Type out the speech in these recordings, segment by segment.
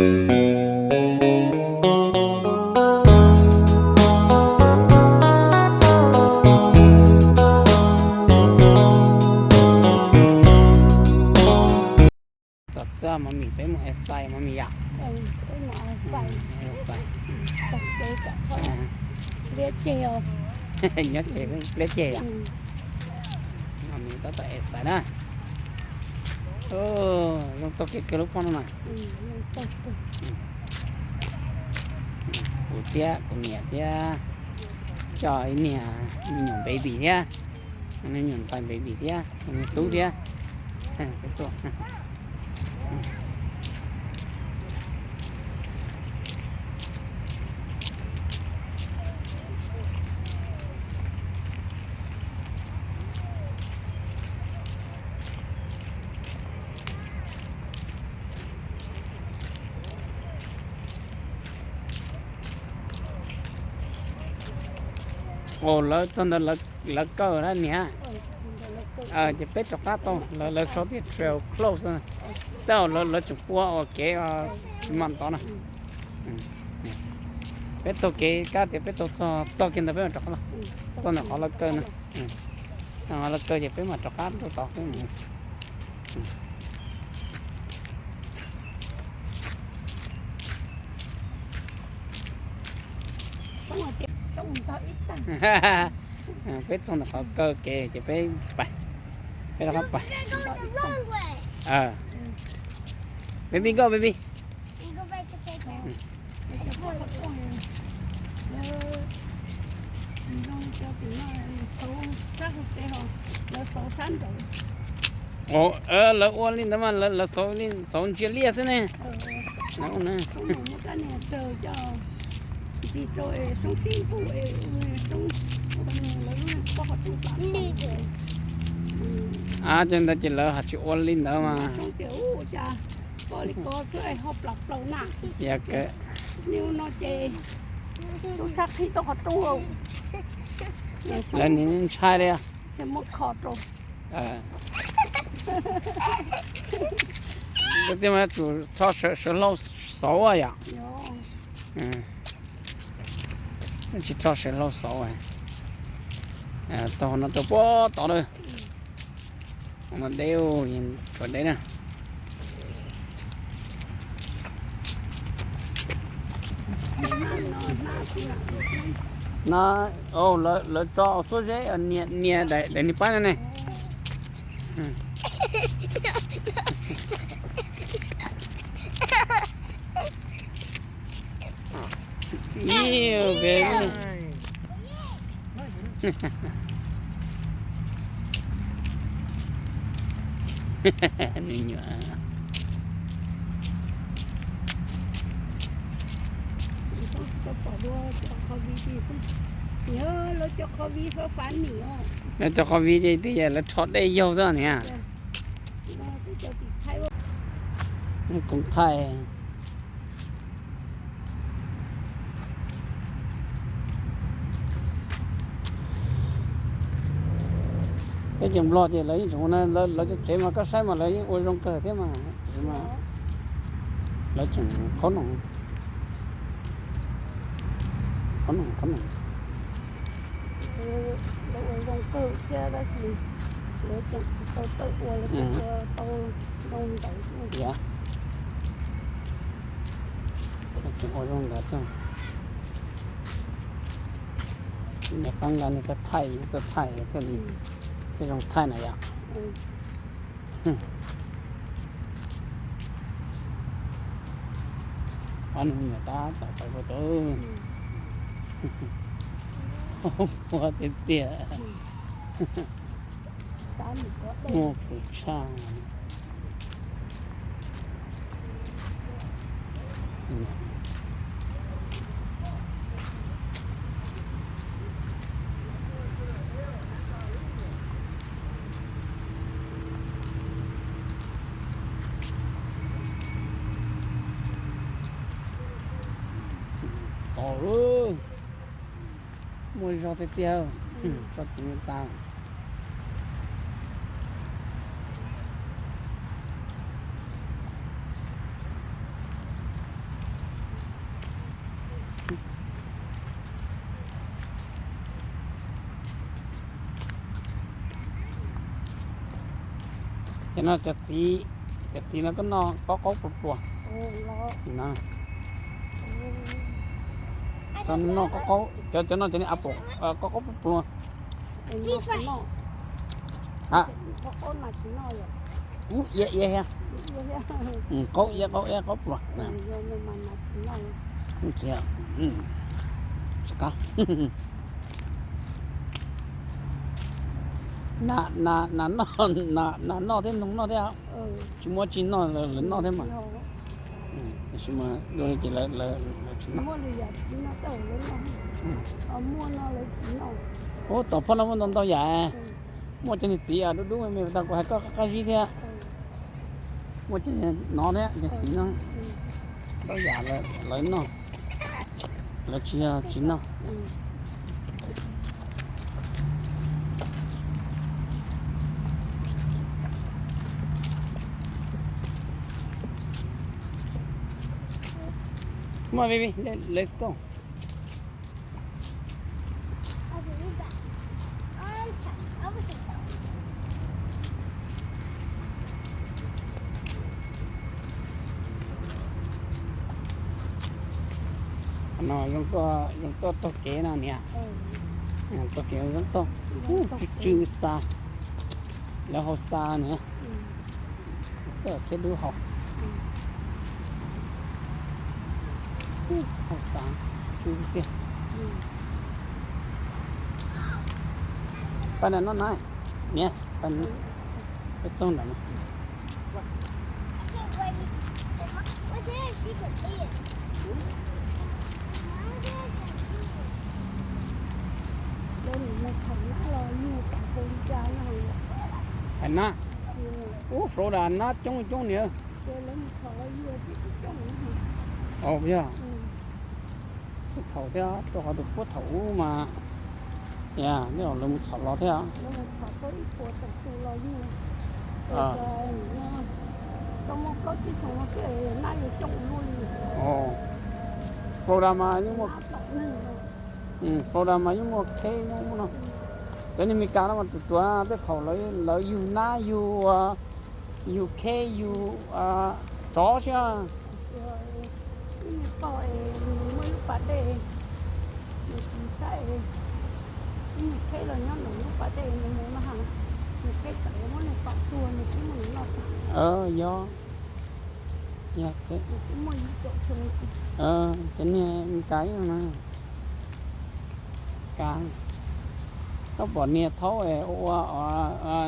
Tom txaj mov mis peb mus exercise mov mis yom. Nyob tsev pliab ceg yom. Mov mis tab tom exercise na. Zoo taug kev kawg lub phooj no na. Kuv thiab kuv niam thiab coj ib niag me nyuam baby thiab, me nyuam ntxhais baby thiab me tub thiab. Lawv txog ntawd lawv kaw na niam. Ces peb rov qab tau, lawv sau tias trail close, tej zaum lawv tseem pua ua kev xi mas tod na. Peb taug kev kab tias peb taug txog txog kiag ntawd peb mam rov qab los, txog ntawm qhov lawv kaw na. Qhov lawv kaw ces peb mam rov qab rau tod peb mus. Peb txog ntawm qhov kaw kev ces peb pais, peb rov qab pais. Baby go baby. Lawv ua li ntawd mas lawv xauv ntsia liaj xwb ne. Ces ntawd ces lawv ho tsis ua li ntawd mas. Lawv nim ntshai li. Tias mas tsum rho sawv hlau xauv yom. Tsis rho sawv hlau xauv. Tau no rau puag tod lawm. No deb, tshuav deb na. No, lawv tso xuab zeb nias daim niag pab no ne. Me nyuam. Lawv cov qhov viv ces twb yog lawv rho dej yaug xwb niam. Koom thaij. Teb chaws Nplog ces lawv yeej tseem ua, lawv cov tsev mas koj saib mas lawv yeej ua zoo kawg thiab mas, tab sis mas lawv tseem qhob noom, qhob noom, qhob noom. Lawv ua zoo kawg thiab tab sis lawv tseem tsis tau tawm ua, lawv tseem ua tau zoo ntawd xwb. Lawv tseem ua zoo ntawd xwb. Niam qab nqa niag thaij, tuaj thaij thiaj li, thiaj zoo thaij na yom. Ob niag me nyuam tab tom pais puag tod. Txhob puag tiag tiag. Muaj pum tshaj. Tau lawm. Muaj zog tiag tiag, tso ceev tas. No cov txiv, cov txiv no koj noj qaub qaub pluas pluas. Txiv no, cov no cov, cov no cov niag apple, qaub qaub pluas pluas. Ha, ub, iab iab thiab. Qaub iab qaub iab qaub pluas. Tsis qab. Nas noj thiab noog noj thiab. Tsis muaj tsi noj, lawv noj thiab mas. Tab sis mas dua li ces lawv tsis noj. Ub, tom phoj no muaj ntau ntau yam. Muaj cov niag txiv dub dub me me tau kuv hais koj qab zib thiab. Muaj cov no thiab, cov txiv no ntau yam lawv noj, lawv tsis yog tsis noj. Come on, baby, let, let's go. No zoo tuaj, zoo tuaj taug kev no niam. Taug kev zoo tuaj. Tsw tsw xa, lawv hau xa niam. Koj thiab dub hau. Hau xa tsw tiag. Pab nram no na, niam, pab nram no. Peb taug nram no. Thaum na, ub, Florida nab coob coob niam. Puag thaum thiab, rau qhov tus puag thaum ub mas, yog lawv mus txhom los thiab. Florida mas yeej muaj, Florida mas yeej muaj kheb nyob no. Cov niag Meskas no mas ruam ruam, tej thaum lawv yug nab yug, yug kheb yug tsov xwb. Yog, yog, cov niag Meskas ib yam no. Koj pom niag thaub ua, ua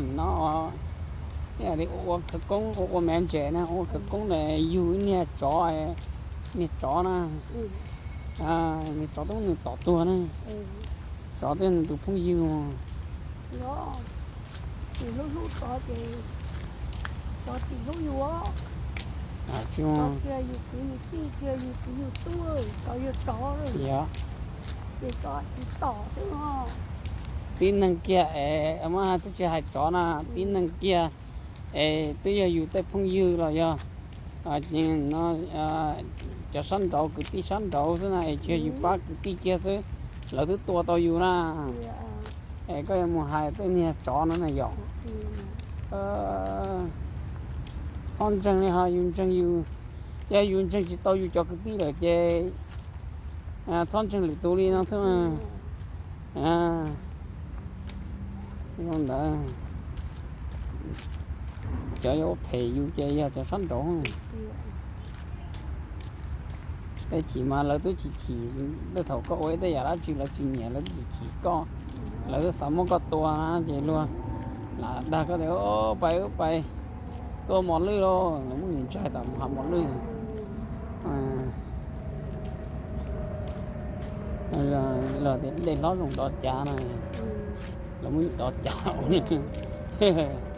no, ua khawv koob, ua, ua manager na, ua khawv koob na, yug ib niag tsov, niag tsov na, niag tsov twb muab nws tom tuag na, tsov twb yog nws tus phooj ywg. Tsis hlub hlub tsov ces tsov tsis hlub yus. Tsis, yus kwv yus tij, tsis yog yus kwv yus tij, tsov yog tsov, ces tsov tsis tom xwb. Tib neeg kiag es, muab hais twb tsis hais tsov na, tib neeg kiag es twb yog yus tej phooj ywg los yog cov sab nraud, kwv tij sab nraud xwb na, es tsis yog yus pab kwv tij kiag xwb, lawv twb tua tau yus na. Es koj yuav mus hais tej niag tsov no na yom. Txhob ntseeg li ho, yus ntseeg yus, yog yus ntseeg tsis tau yus cov kwv tij lawm ces txhob ntseeg lwm tus li no xwb. Zoo ntawd, cov yuav ua phem yus ces yog cov sab nraud. Tej chim mas lawv twb chim chim, tej thaum koj ua ib tej yam dab tsi lawv tsis nyiam, lawv twb chim chim koj, lawv twb xav muab koj tua na, ces luag lam dag koj tias, Pais, wb pais tua mos lwj lauj, lawv muab nws ntsaig tom hav mos lwj. Los tias dej hlob zoo dov cav na, lawv muab yus dov cav,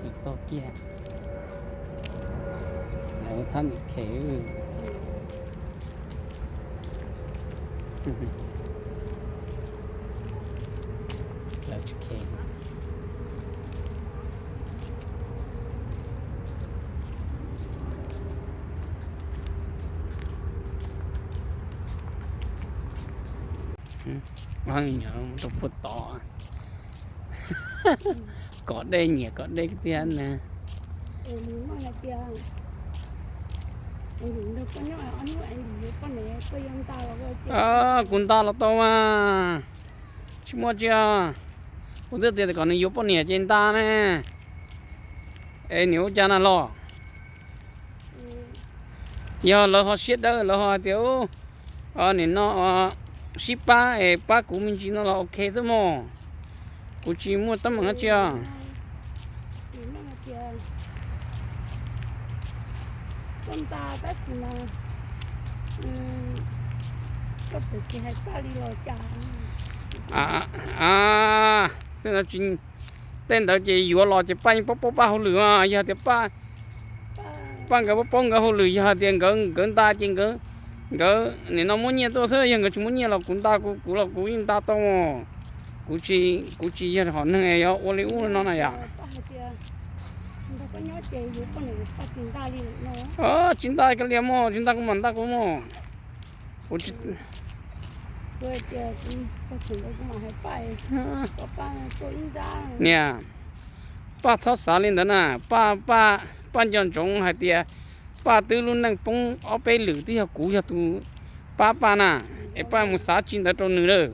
yus taug kiag. Lawv thab niam khe. Lawv tsis khe. Nyuam rau puag tod. Kom dej, nyiam kom dej tiag na. Kuv nta los tau mas, tsis muaj tsi. Kuv twb tias kom nws yuav poj niam ces nta ne. Es nws ua cas na los? Yog lawv ho siab dawb, lawv ho hais tias, nim no sib pab es pab kuv me ntsis no los ok xwb mog. Kuv tsis muaj teeb meem dab tsi os. Tej ntawd ces yuav los ces Paj yeej paub paub Paj hauj lwm os. Yog tias Paj nkawd paub paub nkawd hauj lwm, yog hais tias nkawd nta ces nkawd nim no muab nyiaj tuaj xwb. Yog nkawd tsis muab nyiaj los kuv nta kuv, kuv los kuv yeej nta tau. Kuv tsis, kuv tsis yog hom neeg yuav ua li ub li no na yom. Tsis nta koj liam mog, tsis nta kuv mam nta kuv mog. Kuv tsis Niam, Paj txhob xav li ntawd na. Paj, Paj, Paj nco ntsoov hais tias Paj twb lub neej poob ob peb lwm twb yog kuv yog tus pab Paj na. Es Paj mus xav tsis ntawd rau nws lawm.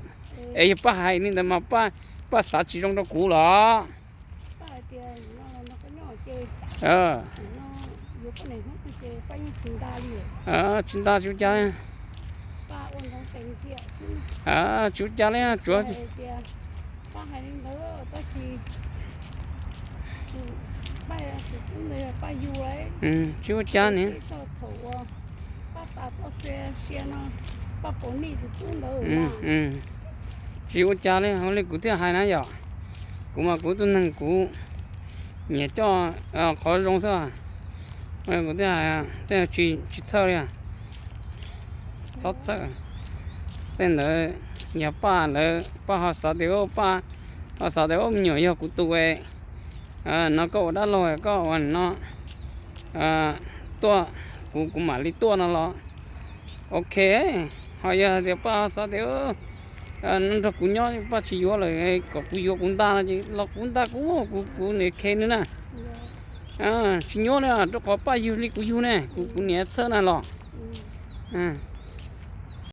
Es yog Paj hais li ntawd mas Paj xav tsis zoo rau kuv los. Tsis nta tsis ua cas. Tsis ua cas li tsuav. Tsis ua cas ni. Tsis ua cas li, ua li kuv thiaj hais na yom. Kuv mas kuv tus neeg kuv nyiam coj qhov zoo xwb. Kuv thiaj hais, tej tsis txhawj li. Txhob txhawj. Tej ntawd yog Paj ntawd, Paj ho xav tias, Paj ho xav tias me nyuam yog kuv tus, no koj ua dab laug koj ua no tuaj, kuv, kuv mam li tuaj no los ok. Ho yog tias Paj ho xav tias nrog kuv nyob Paj tsis yuav lawm, kom kuv yuav kuv nta no ces los kuv nta kuv, kuv, kuv niam khe nws na. Tsis nyuaj li, rau qhov Paj yug li kuv yug ne, kuv, kuv niam txhawj na los.